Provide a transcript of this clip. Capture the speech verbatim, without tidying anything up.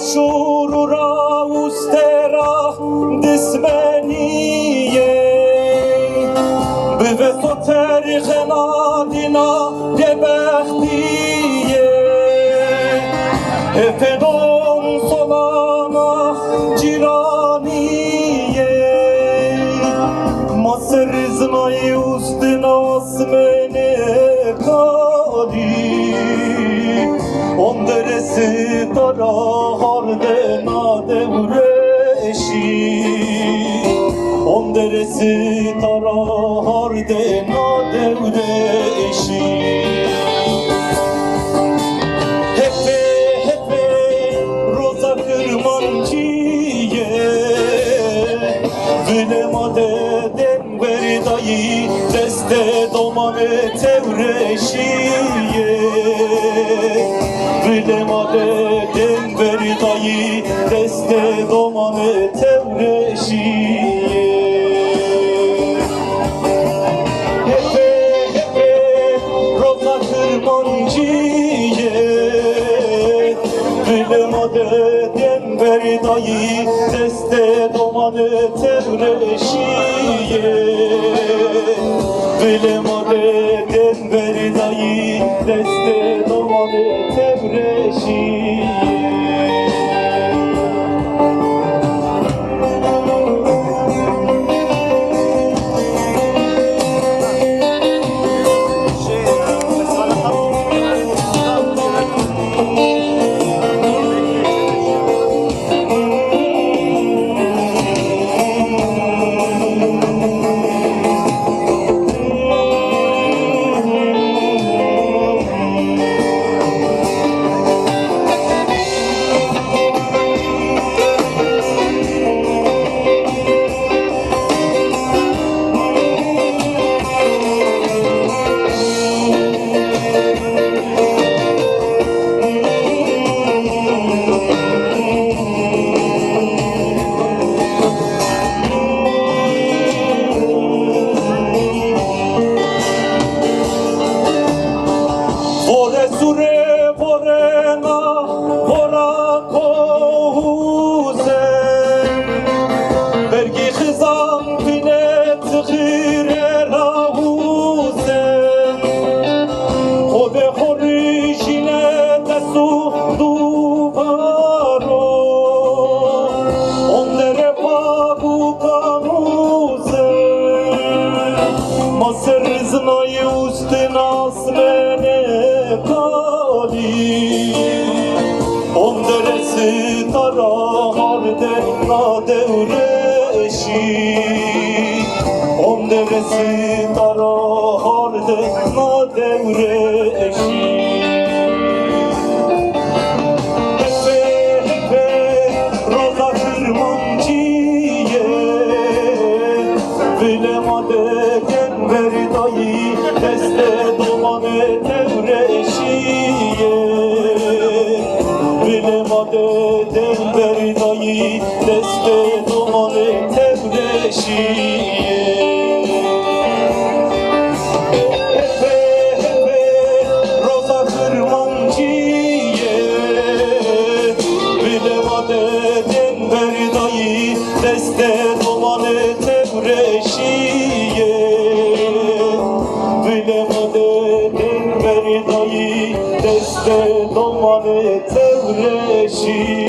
Şûrû ra uste ra dismenîyê, biveso terxena dîna bêbextîyê. Hepêdon solana cîranîyê, ma ser rizna yê ustin asmenê kalî. Onderê sitara hardena dewreşî. Onderê sitara hardena dewreşî. Hepê, hepê roza kirmancîye, vilê ma de dên verdayî, destê domanê tewreşîyê. Vilê ma de dên verdayî, destê domanê tewreşîyê. Hepê, hepê roza kirmancîyê, vilê ma de dên verdayî, destê domanê tewreşîyê. Vilê ma de dên verdayî, destê domanê tewreşîyê. Vore sure vorena vora kohuse, bergî xizan pîne tixire ra huse. Xode xo rijîne dest û duvaro, onderê pabukan uze. Ma ser rizna yê ustin asmenê kalî, onderê sitara hardena dewreşî. Onderê sitara hardena dewreşî. Hepê, hepê roza kirmancîye, vilê ma de dên verdayî, destê domanê tewreşîyê. Vilê ma de dên verdayî, destê domanê tewreşîyê. Hepê, hepê roza kirmancîyê, vilê ma de dên verdayî, destê domanê tewreşîyê. Vilê ma de dên verdayî, destê domanê tewreşîyê.